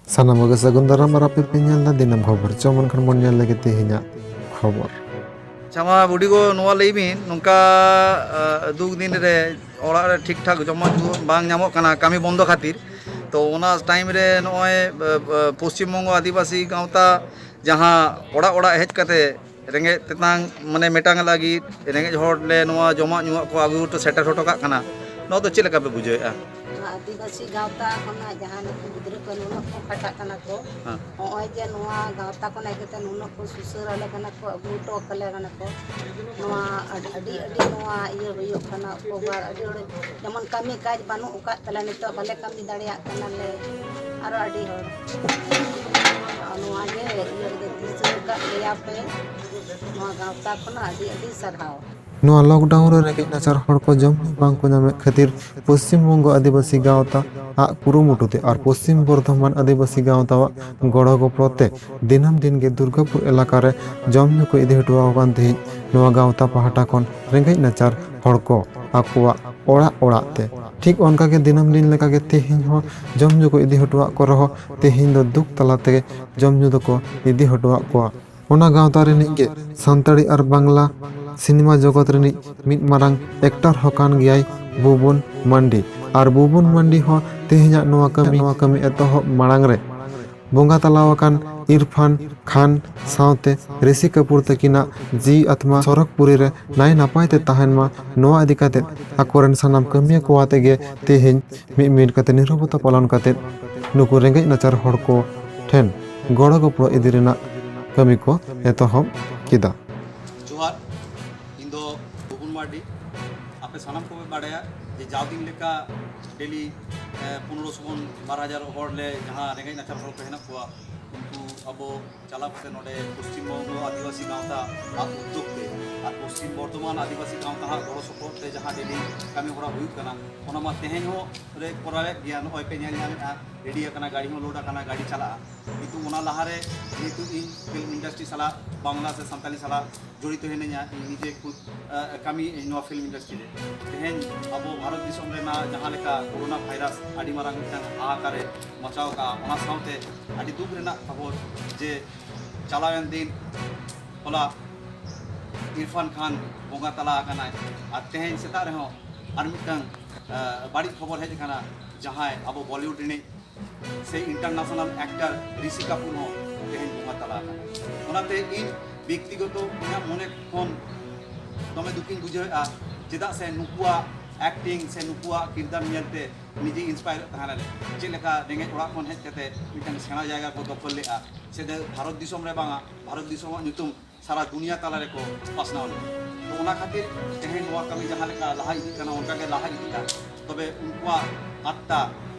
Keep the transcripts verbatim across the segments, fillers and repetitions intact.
ᱥᱟᱱᱟᱢ ᱠᱚᱜᱮ ᱥᱟᱹᱜᱩᱱ ᱫᱟᱨᱟᱢ ᱟᱨ ᱟᱯᱮ ᱯᱮ ᱧᱮᱞ ᱮᱫᱟ ᱫᱤᱱᱟᱹᱢ ᱠᱷᱚᱵᱚᱨ᱾ ᱪᱚ ᱢᱮᱱᱠᱷᱟᱱ ᱵᱚᱱ ᱧᱮᱞ ᱞᱮᱜᱮ ᱛᱮᱦᱮᱧᱟᱜ ᱠᱷᱚᱵᱚᱨ᱾ ᱟᱪᱪᱷᱟ, ᱢᱟ ᱵᱩᱰᱤ ᱜᱚ, ᱱᱚᱣᱟ ᱞᱟᱹᱭ ᱵᱤᱱ, ᱱᱚᱝᱠᱟ ᱫᱩᱠ ᱫᱤᱱ ᱨᱮ ᱚᱲᱟᱜ ᱨᱮ ᱴᱷᱤᱠ ᱴᱷᱟᱠ ᱡᱚᱢᱟᱜ ᱧᱩᱣᱟᱜ ᱵᱟᱝ ᱧᱟᱢᱚᱜ ᱠᱟᱱᱟ ᱠᱟᱹᱢᱤ ᱵᱚᱱᱫᱚ ᱠᱷᱟᱹᱛᱤᱨ, ᱛᱚ ᱚᱱᱟ ᱴᱟᱭᱤᱢ ᱨᱮ ᱱᱚᱜᱼᱚᱭ ᱯᱚᱥᱪᱤᱢ ᱵᱚᱝᱜᱚ ᱟᱹᱫᱤᱵᱟᱹᱥᱤ ᱜᱟᱶᱛᱟ ᱡᱟᱦᱟᱸ ᱚᱲᱟᱜ ᱚᱲᱟᱜ ᱦᱮᱡ ᱠᱟᱛᱮ ᱨᱮᱸᱜᱮᱡ ᱛᱮᱛᱟᱝ ᱢᱟᱱᱮ ᱢᱮᱴᱟᱝ ᱞᱟᱹᱜᱤᱫ ᱨᱮᱸᱜᱮᱡ ᱦᱚᱲ ᱞᱮ ᱱᱚᱣᱟ ᱡᱚᱢᱟᱜ ᱧᱩᱣᱟᱜ ᱠᱚ ᱟᱹᱜᱩ ᱦᱚᱴᱚ ᱥᱮᱴᱮᱨ ᱦᱚᱴᱚ ᱠᱟᱜ ᱠᱟᱱᱟ, ᱱᱚᱣᱟ ᱫᱚ ᱪᱮᱫ ᱞᱮᱠᱟ ᱯᱮ ᱵᱩᱡᱷᱟᱹᱣᱮᱫᱼᱟ? ᱱᱚᱣᱟ ᱟᱹᱫᱤᱵᱟᱹᱥᱤ ᱜᱟᱶᱛᱟ ᱠᱷᱚᱱᱟᱜ ᱡᱟᱦᱟᱸ ᱱᱩᱠᱩ ᱜᱤᱫᱽᱨᱟᱹ ᱠᱚ ᱱᱩᱱᱟᱹᱜ ᱠᱚ ᱠᱷᱟᱴᱟᱜ ᱠᱟᱱᱟ ᱠᱚ, ᱦᱮᱸ᱾ ᱱᱚᱜᱼᱚᱭ ᱡᱮ ᱱᱚᱣᱟ ᱜᱟᱶᱛᱟ ᱠᱷᱚᱱ ᱦᱮᱡ ᱠᱟᱛᱮ ᱱᱩᱱᱟᱹᱜ ᱠᱚ ᱥᱩᱥᱟᱹᱨ ᱟᱞᱮ ᱠᱟᱱᱟ ᱠᱚ, ᱟᱹᱜᱩ ᱦᱚᱴᱚ ᱠᱟᱞᱮ ᱠᱟᱱᱟ ᱠᱚ, ᱱᱚᱣᱟ ᱟᱹᱰᱤ ᱟᱹᱰᱤ ᱟᱹᱰᱤ ᱱᱚᱣᱟ ᱤᱭᱟᱹ ᱦᱩᱭᱩᱜ ᱠᱟᱱᱟ, ᱩᱯᱚᱠᱟᱨ ᱟᱹᱰᱤ ᱦᱚᱲ ᱡᱮᱢᱚᱱ ᱠᱟᱹᱢᱤ ᱠᱟᱡᱽ ᱵᱟᱹᱱᱩᱜ ᱟᱠᱟᱫ ᱛᱟᱞᱮ, ᱱᱤᱛᱚᱜ ᱵᱟᱞᱮ ᱠᱟᱹᱢᱤ ᱫᱟᱲᱮᱭᱟᱜ ᱠᱟᱱᱟᱞᱮ, ᱟᱨᱚ ᱟᱹᱰᱤ ᱦᱚᱲ ᱱᱚᱣᱟ ᱜᱮ ᱤᱭᱟᱹ ᱨᱮ ᱫᱤᱥᱟᱹ ᱟᱠᱟᱫ ᱞᱮᱭᱟ ᱯᱮ, ᱱᱚᱣᱟ ᱜᱟᱶᱛᱟ ᱠᱷᱚᱱᱟᱜ ᱟᱹᱰᱤ ᱟᱹᱰᱤ ᱥᱟᱨᱦᱟᱣ᱾ ᱱᱚᱣᱟ ᱞᱚᱠᱰᱟᱣᱩᱱ ᱨᱮ ᱨᱮᱸᱜᱮᱡ ᱱᱟᱪᱟᱨ ᱦᱚᱲ ᱠᱚ ᱡᱚᱢ ᱧᱩ ᱵᱟᱝ ᱠᱚ ᱧᱟᱢᱮᱫ ᱠᱷᱟᱹᱛᱤᱨ ᱯᱚᱥᱪᱤᱢ ᱵᱚᱝᱜᱚ ᱟᱹᱫᱤᱵᱟᱹᱥᱤ ᱜᱟᱶᱛᱟ ᱟᱜ ᱠᱩᱨᱩᱢᱩᱴᱩ ᱛᱮ ᱟᱨ ᱯᱚᱥᱪᱤᱢ ᱵᱚᱨᱫᱷᱚᱢᱟᱱ ᱟᱹᱫᱤᱵᱟᱹᱥᱤ ᱜᱟᱶᱛᱟᱣᱟᱜ ᱜᱚᱲᱚ ᱜᱚᱯᱚᱲᱚ ᱛᱮ ᱫᱤᱱᱟᱹᱢ ᱫᱤᱱ ᱜᱮ ᱫᱩᱨᱜᱟᱯᱩᱨ ᱮᱞᱟᱠᱟ ᱨᱮ ᱡᱚᱢ ᱧᱩ ᱠᱚ ᱤᱫᱤ ᱦᱚᱴᱚ ᱟᱠᱚ ᱠᱟᱱ ᱛᱟᱦᱮᱸᱫ᱾ ᱱᱚᱣᱟ ᱜᱟᱶᱛᱟ ᱯᱟᱦᱴᱟ ᱠᱷᱚᱱ ᱨᱮᱸᱜᱮᱡ ᱱᱟᱪᱟᱨ ᱦᱚᱲ ᱠᱚ ᱟᱠᱚᱣᱟᱜ ᱚᱲᱟᱜ ᱚᱲᱟᱜ ᱛᱮ ᱴᱷᱤᱠ ᱚᱱᱠᱟ ᱜᱮ ᱫᱤᱱᱟᱹᱢ ᱫᱤᱱ ᱞᱮᱠᱟ ᱜᱮ ᱛᱮᱦᱮᱧ ᱦᱚᱸ ᱡᱚᱢ ᱧᱩ ᱠᱚ ᱤᱫᱤ ᱦᱚᱴᱚᱣᱟᱜ ᱠᱚ ᱨᱮᱦᱚᱸ ᱛᱮᱦᱮᱧ ᱫᱚ ᱫᱩᱠ ᱛᱟᱞᱟ ᱛᱮᱜᱮ ᱡᱚᱢ ᱧᱩ ᱫᱚᱠᱚ ᱤᱫᱤ ᱦᱚᱴᱚᱣᱟᱜ ᱠᱚᱣᱟ᱾ ᱚᱱᱟ ᱜᱟᱶᱛᱟ ᱨᱤᱱᱤᱡ ᱜᱮ ᱥᱟᱱᱛᱟᱲᱤ ᱟᱨ ᱵᱟᱝᱞᱟ ᱥᱤᱱᱮᱢᱟ ᱡᱚᱜᱚᱛ ᱨᱤᱱᱤᱡ ᱢᱤᱫ ᱢᱟᱨᱟᱝ ᱮᱠᱴᱚᱨ ᱦᱚᱸ ᱠᱟᱱ ᱜᱮᱭᱟᱭ ᱵᱩᱵᱩᱱ ᱢᱟᱱᱰᱤ᱾ ᱟᱨ ᱵᱩᱵᱩᱱ ᱢᱟᱱᱰᱤ ᱦᱚᱸ ᱛᱮᱦᱮᱧᱟᱜ ᱱᱚᱣᱟ ᱠᱟᱹᱢᱤ, ᱱᱚᱣᱟ ᱠᱟᱹᱢᱤ ᱮᱛᱚᱦᱚᱵ ᱢᱟᱲᱟᱝ ᱨᱮ ᱵᱚᱸᱜᱟ ᱛᱟᱞᱟᱣ ᱟᱠᱟᱱ ᱤᱨᱯᱷᱟᱱ ᱠᱷᱟᱱ ᱥᱟᱶᱛᱮ ᱨᱤᱥᱤ ᱠᱟᱯᱩᱨ ᱛᱟᱹᱠᱤᱱᱟᱜ ᱡᱤᱣᱤ ᱟᱛᱢᱟ ᱥᱚᱨᱚᱜᱽᱯᱩᱨᱤ ᱨᱮ ᱱᱟᱭ ᱱᱟᱯᱟᱭ ᱛᱮ ᱛᱟᱦᱮᱱ ᱢᱟ, ᱱᱚᱣᱟ ᱤᱫᱤ ᱠᱟᱛᱮ ᱟᱠᱚᱨᱮᱱ ᱥᱟᱱᱟᱢ ᱠᱟᱹᱢᱤᱭᱟᱹ ᱠᱚ ᱟᱛᱮ ᱜᱮ ᱛᱮᱦᱮᱧ ᱢᱤᱫ ᱢᱤᱱᱤᱴ ᱠᱟᱛᱮ ᱱᱤᱨᱚᱵᱚᱛᱟ ᱯᱟᱞᱚᱱ ᱠᱟᱛᱮ ᱱᱩᱠᱩ ᱨᱮᱸᱜᱮᱡ ᱱᱟᱪᱟᱨ ᱦᱚᱲ ᱠᱚ ᱴᱷᱮᱱ ᱜᱚᱲᱚ ᱜᱚᱯᱚᱲᱚ ᱤᱫᱤ ᱨᱮᱱᱟᱜ ᱠᱟᱹᱢᱤ ᱠᱚ ᱮᱛᱚᱦᱚᱵ ᱠᱮᱫᱟ᱾ ᱡᱚᱦᱟᱨ, ᱤᱧ ᱫᱚ ᱵᱩᱵᱩᱱ ᱢᱟᱨᱰᱤ᱾ ᱟᱯᱮ ᱥᱟᱱᱟᱢ ᱠᱚᱯᱮ ᱵᱟᱲᱟᱭᱟ ᱡᱮ ᱡᱟᱣ ᱫᱤᱱ ᱞᱮᱠᱟ ᱰᱮᱞᱤ ᱯᱚᱱᱨᱚᱥᱚ ᱠᱷᱚᱱ ᱵᱟᱨ ᱦᱟᱡᱟᱨ ᱦᱚᱲ ᱞᱮ ᱡᱟᱦᱟᱸ ᱨᱮᱸᱜᱮᱡ ᱱᱟᱪᱟᱨ ᱦᱚᱲ ᱠᱚ ᱦᱮᱱᱟᱜ ᱠᱚᱣᱟ, ᱩᱱᱠᱩ ᱟᱵᱚ ᱪᱟᱞᱟᱣ ᱠᱟᱛᱮ ᱱᱚᱰᱮ ᱯᱚᱥᱪᱤᱢ ᱵᱚᱝᱜᱚ ᱟᱹᱫᱤᱵᱟᱹᱥᱤ ᱜᱟᱶᱛᱟ ᱟᱜ ᱩᱫᱽᱫᱳᱜᱽ ᱛᱮ ᱟᱨ ᱯᱚᱥᱪᱤᱢ ᱵᱚᱨᱫᱷᱚᱢᱟᱱ ᱟᱹᱫᱤᱵᱟᱹᱥᱤ ᱜᱟᱶᱛᱟ ᱦᱟᱜ ᱜᱚᱲᱚ ᱥᱚᱯᱚᱦᱚᱫ ᱛᱮ ᱡᱟᱦᱟᱸ ᱰᱮᱞᱤ ᱠᱟᱹᱢᱤ ᱦᱚᱨᱟ ᱦᱩᱭᱩᱜ ᱠᱟᱱᱟ, ᱚᱱᱟ ᱢᱟ ᱛᱮᱦᱮᱧ ᱦᱚᱸ ᱞᱮ ᱠᱚᱨᱟᱣᱮᱫ ᱜᱮᱭᱟ᱾ ᱱᱚᱜᱼᱚᱭ ᱯᱮ ᱧᱮᱞ ᱧᱟᱢᱮᱫᱼᱟ, ᱨᱮᱰᱤ ᱟᱠᱟᱱᱟ, ᱜᱟᱹᱰᱤ ᱦᱚᱸ ᱞᱳᱰ ᱟᱠᱟᱱᱟ, ᱜᱟᱹᱰᱤ ᱪᱟᱞᱟᱜᱼᱟ᱾ ᱠᱤᱱᱛᱩ ᱚᱱᱟ ᱞᱟᱦᱟᱨᱮ ᱡᱮᱦᱮᱛᱩ ᱤᱧ ᱯᱷᱤᱞᱢ ᱤᱱᱰᱟᱥᱴᱨᱤ ᱥᱟᱞᱟᱜ, ᱵᱟᱝᱞᱟ ᱥᱮ ᱥᱟᱱᱛᱟᱞᱤ ᱥᱟᱞᱟᱜ ᱡᱚᱲᱤᱛᱚ ᱦᱤᱱᱟᱹᱧᱟ, ᱤᱧ ᱱᱤᱡᱮ ᱠᱷᱩᱫ, ᱟ, ᱠᱟᱹᱢᱤ ᱱᱚᱣᱟ ᱯᱷᱤᱞᱢ ᱤᱱᱰᱟᱥᱴᱨᱤ ᱨᱮ᱾ ᱛᱮᱦᱮᱧ ᱟᱵᱚ ᱵᱷᱟᱨᱚᱛ ᱫᱤᱥᱚᱢ ᱨᱮᱱᱟᱜ ᱡᱟᱦᱟᱸ ᱞᱮᱠᱟ ᱠᱳᱨᱳᱱᱟ ᱵᱷᱟᱭᱨᱟᱥ ᱟᱹᱰᱤ ᱢᱟᱨᱟᱝ ᱢᱤᱫᱴᱟᱝ ᱦᱟᱦᱟᱠᱟᱨᱮ ᱢᱟᱪᱟᱣ ᱟᱠᱟᱫᱼᱟ, ᱚᱱᱟ ᱥᱟᱶᱛᱮ ᱟᱹᱰᱤ ᱫᱩᱠ ᱨᱮᱱᱟᱜ ᱠᱷᱚᱵᱚᱨ ᱡᱮ ᱪᱟᱞᱟᱣᱮᱱ ᱫᱤᱱ ᱦᱚᱞᱟ ᱤᱨᱯᱷᱟᱱ ᱠᱷᱟᱱ ᱵᱚᱸᱜᱟ ᱛᱟᱞᱟ ᱟᱠᱟᱱᱟᱭ᱾ ᱟᱨ ᱛᱮᱦᱮᱧ ᱥᱮᱛᱟᱜ ᱨᱮᱦᱚᱸ ᱟᱨ ᱢᱤᱫᱴᱟᱝ, ᱟ, ᱵᱟᱹᱲᱤᱡ ᱠᱷᱚᱵᱚᱨ ᱦᱮᱡ ᱟᱠᱟᱱᱟ, ᱡᱟᱦᱟᱸᱭ ᱟᱵᱚ ᱵᱚᱞᱤᱣᱩᱰ ᱨᱤᱱᱤᱡ ᱥᱮ ᱤᱱᱴᱟᱨᱱᱮᱥᱱᱟᱞ ᱮᱠᱴᱟᱨ ᱨᱤᱥᱤ ᱠᱟᱯᱩᱨ ᱦᱚᱸ ᱛᱮᱦᱮᱧ ᱵᱚᱸᱜᱟ ᱛᱟᱞᱟ ᱟᱠᱟᱱᱟ᱾ ᱚᱱᱟᱛᱮ ᱤᱧ ᱵᱮᱠᱛᱤᱜᱚᱛᱚ ᱤᱧᱟᱹᱜ ᱢᱚᱱᱮ ᱠᱷᱚᱱ ᱫᱚᱢᱮ ᱫᱩᱠᱤᱧ ᱵᱩᱡᱷᱟᱹᱣᱮᱫᱼᱟ, ᱪᱮᱫᱟᱜ ᱥᱮ ᱱᱩᱠᱩᱣᱟᱜ ᱮᱠᱴᱤᱝ ᱥᱮ ᱱᱩᱠᱩᱣᱟᱜ ᱠᱤᱨᱫᱟᱨ ᱧᱮᱞᱛᱮ ᱱᱤᱡᱮ ᱤᱱᱥᱯᱟᱭᱟᱨᱚᱜ ᱛᱟᱦᱮᱸ ᱞᱮᱱᱟ᱾ ᱪᱮᱫ ᱞᱮᱠᱟ ᱨᱮᱸᱜᱮᱡ ᱚᱲᱟᱜ ᱠᱷᱚᱱ ᱦᱮᱡ ᱠᱟᱛᱮ ᱢᱤᱫᱴᱟᱝ ᱥᱮᱬᱟ ᱡᱟᱭᱜᱟ ᱠᱚ ᱫᱚᱠᱷᱚᱞ ᱞᱮᱫᱼᱟ, ᱥᱮ ᱵᱷᱟᱨᱚᱛ ᱫᱤᱥᱚᱢ ᱨᱮ ᱵᱟᱝᱟ, ᱵᱷᱟᱨᱚᱛ ᱫᱤᱥᱚᱢᱟᱜ ᱧᱩᱛᱩᱢ ᱥᱟᱨᱟ ᱫᱩᱱᱤᱭᱟ ᱛᱟᱞᱟ ᱨᱮᱠᱚ ᱯᱟᱥᱱᱟᱣ ᱞᱮᱫᱟ᱾ ᱛᱚ, ᱚᱱᱟ ᱠᱷᱟᱹᱛᱤᱨ ᱛᱮᱦᱮᱧ ᱱᱚᱣᱟ ᱠᱟᱹᱢᱤ ᱡᱟᱦᱟᱸ ᱞᱮᱠᱟ ᱞᱟᱦᱟ ᱤᱫᱤᱜ ᱠᱟᱱᱟ, ᱚᱱᱠᱟ ᱜᱮ ᱞᱟᱦᱟ ᱤᱫᱤᱜᱼᱟ᱾ ᱛᱚᱵᱮ ᱩᱱᱠᱩᱣᱟᱜ ᱟᱛᱛᱟ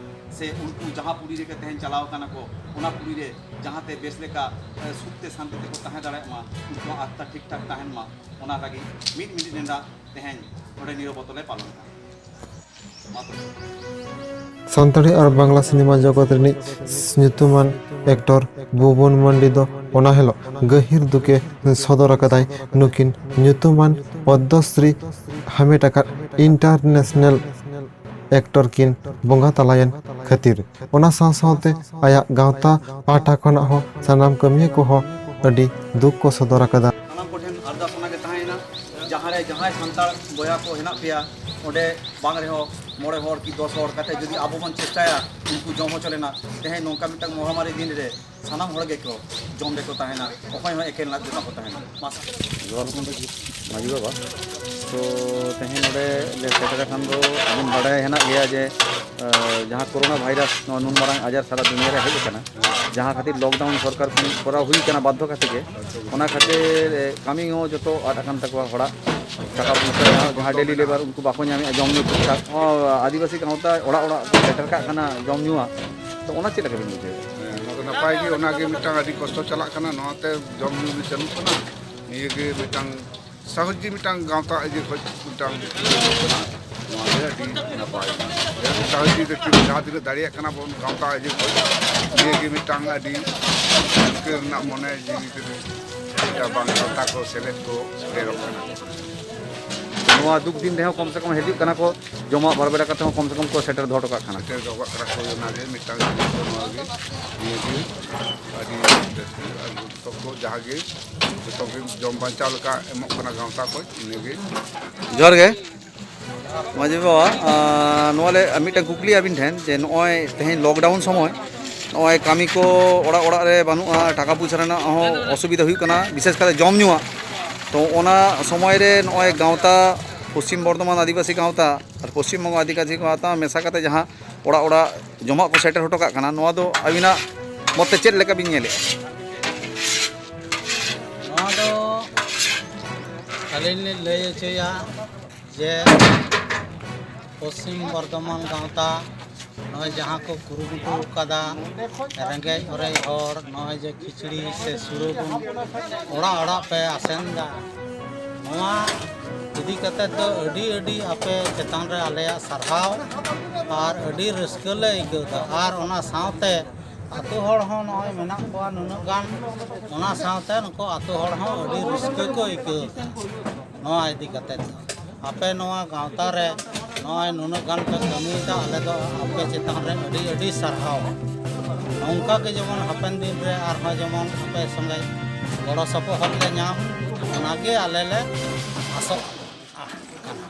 ᱥᱮ ᱩᱱᱠᱩ ᱡᱟᱦᱟᱸ ᱯᱩᱨᱤ ᱨᱮᱜᱮ ᱛᱮᱦᱮᱧ ᱪᱟᱞᱟᱣ ᱠᱟᱱᱟ ᱠᱚ, ᱚᱱᱟ ᱯᱩᱨᱤ ᱨᱮ ᱡᱟᱦᱟᱸᱛᱮ ᱵᱮᱥ ᱞᱮᱠᱟ, ᱮ, ᱥᱩᱠ ᱛᱮ ᱥᱟᱱᱛᱤ ᱛᱮᱠᱚ ᱛᱟᱦᱮᱸ ᱫᱟᱲᱮᱭᱟᱜ ᱢᱟ, ᱩᱱᱠᱩᱣᱟᱜ ᱟᱛᱛᱟ ᱴᱷᱤᱠ ᱴᱷᱟᱠ ᱛᱟᱦᱮᱱ ᱢᱟ, ᱚᱱᱟ ᱞᱟᱹᱜᱤᱫ ᱢᱤᱫ ᱢᱤᱱᱤᱴ ᱨᱮᱱᱟᱜ ᱛᱮᱦᱮᱧ ᱱᱚᱰᱮ ᱱᱤᱨᱚᱵᱚᱛᱟ ᱞᱮ ᱯᱟᱞᱚᱱ ᱠᱟᱱᱟ᱾ ᱢᱟ ᱛᱚᱵᱮ᱾ ᱥᱟᱱᱛᱟᱲᱤ ᱟᱨ ᱵᱟᱝᱞᱟ ᱥᱤᱱᱮᱢᱟ ᱡᱚᱜᱚᱛ ᱨᱤᱱᱤᱡ ᱧᱩᱛᱩᱢᱟᱱ ᱮᱠᱴᱚᱨ ᱵᱷᱩᱵᱚᱱ ᱢᱟᱱᱰᱤ ᱫᱚ ᱚᱱᱟ ᱦᱤᱞᱚᱜ ᱜᱟᱹᱦᱤᱨ ᱫᱩᱠᱮ ᱥᱚᱫᱚᱨ ᱟᱠᱟᱫᱟᱭ᱾ ᱱᱩᱠᱤᱱ ᱧᱩᱛᱩᱢᱟᱱ ᱯᱚᱫᱽᱫᱚᱥᱨᱤ ᱦᱟᱢᱮᱴ ᱟᱠᱟᱫ ᱤᱱᱴᱟᱨᱱᱮᱥᱱᱟᱞ ᱮᱠᱴᱚᱨ ᱠᱤᱱ ᱵᱚᱸᱜᱟ ᱛᱟᱞᱟᱭᱮᱱ ᱠᱷᱟᱹᱛᱤᱨ᱾ ᱚᱱᱟ ᱥᱟᱶ ᱥᱟᱶᱛᱮ ᱟᱭᱟᱜ ᱜᱟᱶᱛᱟ ᱯᱟᱦᱴᱟ ᱠᱷᱚᱱᱟᱜ ᱦᱚᱸ ᱥᱟᱱᱟᱢ ᱠᱟᱹᱢᱤᱭᱟᱹ ᱠᱚᱦᱚᱸ ᱟᱹᱰᱤ ᱫᱩᱠ ᱠᱚ ᱥᱚᱫᱚᱨ ᱟᱠᱟᱫᱟ᱾ ᱥᱟᱱᱟᱢ ᱠᱚᱴᱷᱮᱱ ᱟᱨᱫᱟᱥ ᱚᱱᱟᱜᱮ ᱛᱟᱦᱮᱸᱭᱮᱱᱟ, ᱡᱟᱦᱟᱸᱨᱮ ᱡᱟᱦᱟᱸᱭ ᱥᱟᱱᱛᱟᱲ ᱵᱚᱭᱦᱟ ᱠᱚ ᱦᱮᱱᱟᱜ ᱯᱮᱭᱟ, ᱚᱸᱰᱮ ᱵᱟᱝ ᱨᱮᱦᱚᱸ ᱢᱚᱬᱮ ᱦᱚᱲ ᱠᱤ ᱫᱚᱥ ᱦᱚᱲ ᱠᱟᱛᱮ ᱡᱩᱫᱤ ᱟᱵᱚ ᱵᱚᱱ ᱪᱮᱥᱴᱟᱭᱟ ᱩᱱᱠᱩ ᱡᱚᱢ ᱦᱚᱪᱚ ᱨᱮᱱᱟᱜ, ᱛᱮᱦᱮᱧ ᱱᱚᱝᱠᱟ ᱢᱤᱫᱴᱟᱝ ᱢᱚᱦᱟᱢᱟᱨᱤ ᱫᱤᱱ ᱨᱮ ᱥᱟᱱᱟᱢ ᱦᱚᱲ ᱜᱮᱠᱚ ᱡᱚᱢ ᱨᱮᱠᱚ ᱛᱟᱦᱮᱱᱟ, ᱚᱠᱚᱭ ᱦᱚᱸ ᱮᱠᱮᱱ ᱞᱟᱡ ᱛᱮ ᱵᱟᱠᱚ ᱛᱟᱦᱮᱱᱟ᱾ ᱢᱟᱥᱮ᱾ ᱡᱚᱦᱟᱨ ᱜᱚᱢᱠᱮ, ᱢᱟᱹᱡᱷᱤ ᱵᱟᱵᱟ᱾ ᱛᱚ, ᱛᱮᱦᱮᱧ ᱱᱚᱰᱮ ᱞᱮ ᱥᱮᱴᱮᱨ ᱟᱠᱟᱱ ᱫᱚ ᱟᱵᱚᱱ ᱵᱟᱰᱟᱭ ᱦᱮᱱᱟᱜ ᱜᱮᱭᱟ ᱡᱮ, ᱟᱸ, ᱡᱟᱦᱟᱸ ᱠᱳᱨᱳᱱᱟ ᱵᱷᱟᱭᱨᱟᱥ ᱱᱚᱣᱟ ᱱᱩᱱ ᱢᱟᱨᱟᱝ ᱟᱡᱟᱨ ᱥᱟᱨᱟ ᱫᱩᱱᱤᱭᱟᱹ ᱨᱮ ᱦᱮᱡ ᱟᱠᱟᱱᱟ, ᱡᱟᱦᱟᱸ ᱠᱷᱟᱹᱛᱤᱨ ᱞᱚᱠᱰᱟᱣᱩᱱ ᱥᱚᱨᱠᱟᱨ ᱠᱷᱚᱱ ᱠᱚᱨᱟᱣ ᱦᱩᱭ ᱠᱟᱱᱟ ᱵᱟᱫᱽᱫᱷᱚ ᱠᱟᱛᱮ ᱜᱮ᱾ ᱚᱱᱟ ᱠᱷᱟᱹᱛᱤᱨ, ᱮ, ᱠᱟᱹᱢᱤ ᱦᱚᱸ ᱡᱚᱛᱚ ᱟᱫ ᱟᱠᱟᱱ ᱛᱟᱠᱚᱣᱟ ᱦᱚᱲᱟᱜ᱾ ᱴᱟᱠᱟ ᱯᱚᱭᱥᱟ ᱡᱟᱦᱟᱸ, ᱡᱟᱦᱟᱸ ᱰᱮᱞᱤ ᱞᱮᱵᱟᱨ, ᱩᱱᱠᱩ ᱵᱟᱠᱚ ᱧᱟᱢᱮᱫᱼᱟ ᱡᱚᱢ ᱧᱩ ᱴᱷᱤᱠ ᱴᱷᱟᱠ᱾ ᱦᱚᱸ, ᱟᱹᱫᱤᱵᱟᱹᱥᱤ ᱜᱟᱶᱛᱟ ᱚᱲᱟᱜ ᱚᱲᱟᱜ ᱠᱚ ᱥᱮᱴᱮᱨ ᱠᱟᱜ ᱠᱟᱱᱟ ᱡᱚᱢ ᱧᱩᱣᱟᱜ᱾ ᱛᱚ, ᱚᱱᱟ ᱪᱮᱫ ᱞᱮᱠᱟ ᱵᱤᱱ ᱵᱩᱡᱷᱟᱹᱣᱮᱫᱼᱟ? ᱦᱮᱸ, ᱱᱚᱣᱟ ᱫᱚ ᱱᱟᱯᱟᱭ ᱜᱮ, ᱚᱱᱟᱜᱮ ᱢᱤᱫᱴᱟᱝ ᱟᱹᱰᱤ ᱠᱚᱥᱴᱚ ᱪᱟᱞᱟᱜ ᱠᱟᱱᱟ᱾ ᱱᱚᱣᱟᱛᱮ ᱡᱚᱢ ᱧᱩ ᱜᱮ ᱪᱟᱹᱞᱩᱜ ᱠᱟᱱᱟ, ᱱᱤᱭᱟᱹᱜᱮ ᱢᱤᱫᱴᱟᱝ ᱥᱟᱦᱚᱡᱤ ᱢᱤᱫᱴᱟᱝ ᱜᱟᱶᱛᱟ ᱤᱭᱟᱹ ᱠᱷᱚᱡ ᱢᱤᱫᱴᱟᱝ ᱱᱚᱣᱟ ᱜᱮ ᱟᱹᱰᱤ ᱱᱟᱯᱟᱭ᱾ ᱥᱟᱦᱚᱡᱤ ᱫᱚ ᱪᱮᱫ ᱡᱟᱦᱟᱸ ᱛᱤᱱᱟᱹᱜ ᱫᱟᱲᱮᱭᱟᱜ ᱠᱟᱱᱟ ᱵᱚᱱ ᱜᱟᱶᱛᱟ ᱤᱭᱟᱹ ᱠᱷᱚᱡ ᱱᱤᱭᱟᱹ ᱜᱮ ᱢᱤᱫᱴᱟᱝ ᱟᱹᱰᱤ ᱨᱟᱹᱥᱠᱟᱹ ᱨᱮᱱᱟᱜ ᱢᱚᱱᱮ ᱡᱤᱣᱤ ᱛᱮ ᱢᱤᱫᱴᱟᱝ ᱵᱟᱝ ᱜᱟᱶᱛᱟ ᱠᱚ ᱥᱮᱞᱮᱫ ᱠᱚ ᱥᱮᱴᱮᱨᱚᱜ ᱠᱟᱱᱟ᱾ ᱱᱚᱣᱟ ᱫᱩᱠ ᱫᱤᱱ ᱨᱮᱦᱚᱸ ᱠᱚᱢ ᱥᱮ ᱠᱚᱢ ᱦᱤᱡᱩᱜ ᱠᱟᱱᱟ ᱠᱚ, ᱡᱚᱢᱟᱜ ᱵᱟᱨ ᱵᱮᱲᱟ ᱠᱟᱛᱮ ᱦᱚᱸ ᱠᱚᱢ ᱥᱮ ᱠᱚᱢ ᱠᱚ ᱥᱮᱴᱮᱨ ᱫᱚᱦᱚ ᱦᱚᱴᱚ ᱠᱟᱜ ᱠᱟᱱᱟ᱾ ᱥᱮᱴᱮᱨ ᱫᱚᱦᱚ ᱠᱟᱜ ᱠᱟᱱᱟ ᱠᱚ, ᱚᱱᱟᱜᱮ ᱢᱤᱫᱴᱟᱝ ᱡᱤᱱᱤᱥ ᱫᱚ ᱱᱚᱣᱟ ᱜᱮ, ᱱᱤᱭᱟᱹ ᱜᱮ ᱟᱹᱰᱤ ᱨᱟᱹᱥᱠᱟᱹ᱾ ᱟᱨ ᱡᱚᱛᱚ ᱠᱚ ᱡᱟᱦᱟᱸ ᱜᱮ ᱡᱚᱛᱚ ᱜᱮ ᱡᱚᱢ ᱵᱟᱧᱪᱟᱣ ᱞᱮᱠᱟ ᱮᱢᱚᱜ ᱠᱟᱱᱟ ᱜᱟᱶᱛᱟ ᱠᱷᱚᱡ, ᱤᱱᱟᱹᱜᱮ᱾ ᱡᱚᱦᱟᱨ ᱜᱮ ᱢᱟᱹᱡᱷᱤ ᱵᱟᱵᱟ, ᱟᱸ, ᱱᱚᱣᱟ ᱞᱮ ᱢᱤᱫᱴᱟᱝ ᱠᱩᱠᱞᱤ ᱟᱹᱵᱤᱱ ᱴᱷᱮᱱ, ᱡᱮ ᱱᱚᱜᱼᱚᱭ ᱛᱮᱦᱮᱧ ᱞᱚᱠᱰᱟᱣᱩᱱ ᱥᱚᱢᱚᱭ ᱱᱚᱜᱼᱚᱭ ᱠᱟᱹᱢᱤ ᱠᱚ ᱚᱲᱟᱜ ᱚᱲᱟᱜ ᱨᱮ ᱵᱟᱹᱱᱩᱜᱼᱟ, ᱴᱟᱠᱟ ᱯᱚᱭᱥᱟ ᱨᱮᱱᱟᱜ ᱦᱚᱸ ᱚᱥᱩᱵᱤᱫᱷᱟ ᱦᱩᱭᱩᱜ ᱠᱟᱱᱟ, ᱵᱤᱥᱮᱥ ᱠᱟᱛᱮ ᱡᱚᱢ ᱧᱩᱣᱟᱜ᱾ ᱛᱚ ᱚᱱᱟ ᱥᱚᱢᱚᱭ ᱨᱮ ᱱᱚᱜᱼᱚᱭ ᱜᱟᱶᱛᱟ, ᱯᱚᱥᱪᱤᱢ ᱵᱚᱨᱫᱷᱚᱢᱟᱱ ᱟᱹᱫᱤᱵᱟᱹᱥᱤ ᱜᱟᱶᱛᱟ ᱟᱨ ᱯᱚᱥᱪᱤᱢ ᱵᱚᱝᱜᱚ ᱟᱹᱫᱤᱵᱟᱹᱥᱤ ᱜᱟᱶᱛᱟ ᱢᱮᱥᱟ ᱠᱟᱛᱮ ᱡᱟᱦᱟᱸ ᱚᱲᱟᱜ ᱚᱲᱟᱜ ᱡᱚᱢᱟᱜ ᱠᱚ ᱥᱮᱴᱮᱨ ᱦᱚᱴᱚ ᱠᱟᱜ ᱠᱟᱱᱟ, ᱱᱚᱣᱟ ᱫᱚ ᱟᱹᱵᱤᱱᱟᱜ ᱢᱚᱛ ᱛᱮ ᱪᱮᱫ ᱞᱮᱠᱟ ᱵᱤᱱ ᱧᱮᱞᱮᱫᱼᱟ? ᱱᱚᱣᱟ ᱫᱚ ᱟᱹᱞᱤᱧ ᱞᱤᱧ ᱞᱟᱹᱭ ᱦᱚᱪᱚᱭᱟ ᱡᱮ ᱯᱚᱥᱪᱤᱢ ᱵᱚᱨᱫᱷᱚᱢᱟᱱ ᱜᱟᱶᱛᱟ ᱱᱚᱜᱼᱚᱭ ᱡᱟᱦᱟᱸ ᱠᱚ ᱠᱩᱨᱩᱢᱩᱴᱩ ᱟᱠᱟᱫᱟ, ᱨᱮᱸᱜᱮᱡ ᱚᱨᱮᱡ ᱦᱚᱲ ᱱᱚᱜᱼᱚᱭ ᱡᱮ ᱠᱷᱤᱪᱲᱤ ᱥᱮ ᱥᱩᱲᱟᱹ ᱵᱚᱱ ᱚᱲᱟᱜ ᱚᱲᱟᱜ ᱯᱮ ᱟᱥᱮᱱ ᱮᱫᱟ, ᱱᱚᱣᱟ ᱤᱫᱤ ᱠᱟᱛᱮ ᱫᱚ ᱟᱹᱰᱤ ᱟᱹᱰᱤ ᱟᱯᱮ ᱪᱮᱛᱟᱱ ᱨᱮ ᱟᱞᱮᱭᱟᱜ ᱥᱟᱨᱦᱟᱣ᱾ ᱟᱨ ᱟᱹᱰᱤ ᱨᱟᱹᱥᱠᱟᱹ ᱞᱮ ᱟᱹᱭᱠᱟᱹᱣ ᱮᱫᱟ᱾ ᱟᱨ ᱚᱱᱟ ᱥᱟᱶᱛᱮ ᱟᱹᱛᱩ ᱦᱚᱲ ᱦᱚᱸ ᱱᱚᱜᱼᱚᱭ ᱢᱮᱱᱟᱜ ᱠᱚᱣᱟ ᱱᱩᱱᱟᱹᱜ ᱜᱟᱱ, ᱚᱱᱟ ᱥᱟᱶᱛᱮ ᱱᱩᱠᱩ ᱟᱹᱛᱩ ᱦᱚᱲ ᱦᱚᱸ ᱟᱹᱰᱤ ᱨᱟᱹᱥᱠᱟᱹ ᱠᱚ ᱟᱹᱭᱠᱟᱹᱣ ᱮᱫᱟ ᱱᱚᱣᱟ ᱤᱫᱤ ᱠᱟᱛᱮ ᱫᱚ᱾ ᱟᱯᱮ ᱱᱚᱣᱟ ᱜᱟᱶᱛᱟ ᱨᱮ ᱱᱚᱜᱼᱚᱭ ᱱᱩᱱᱟᱹᱜ ᱜᱟᱱ ᱯᱮ ᱠᱟᱹᱢᱤᱭᱮᱫᱟ, ᱟᱞᱮ ᱫᱚ ᱟᱯᱮ ᱪᱮᱛᱟᱱ ᱨᱮ ᱟᱹᱰᱤ ᱟᱹᱰᱤ ᱥᱟᱨᱦᱟᱣ᱾ ᱱᱚᱝᱠᱟ ᱜᱮ ᱡᱮᱢᱚᱱ ᱦᱟᱯᱮᱱ ᱫᱤᱱ ᱨᱮ ᱟᱨᱦᱚᱸ ᱡᱮᱢᱚᱱ ᱟᱯᱮ ᱥᱚᱸᱜᱮ ᱜᱚᱲᱚ ᱥᱚᱯᱚᱦᱚᱫ ᱞᱮ ᱧᱟᱢ, ᱚᱱᱟᱜᱮ ᱟᱞᱮ ᱞᱮ ᱟᱥᱚᱜ ᱠᱟᱱᱟ᱾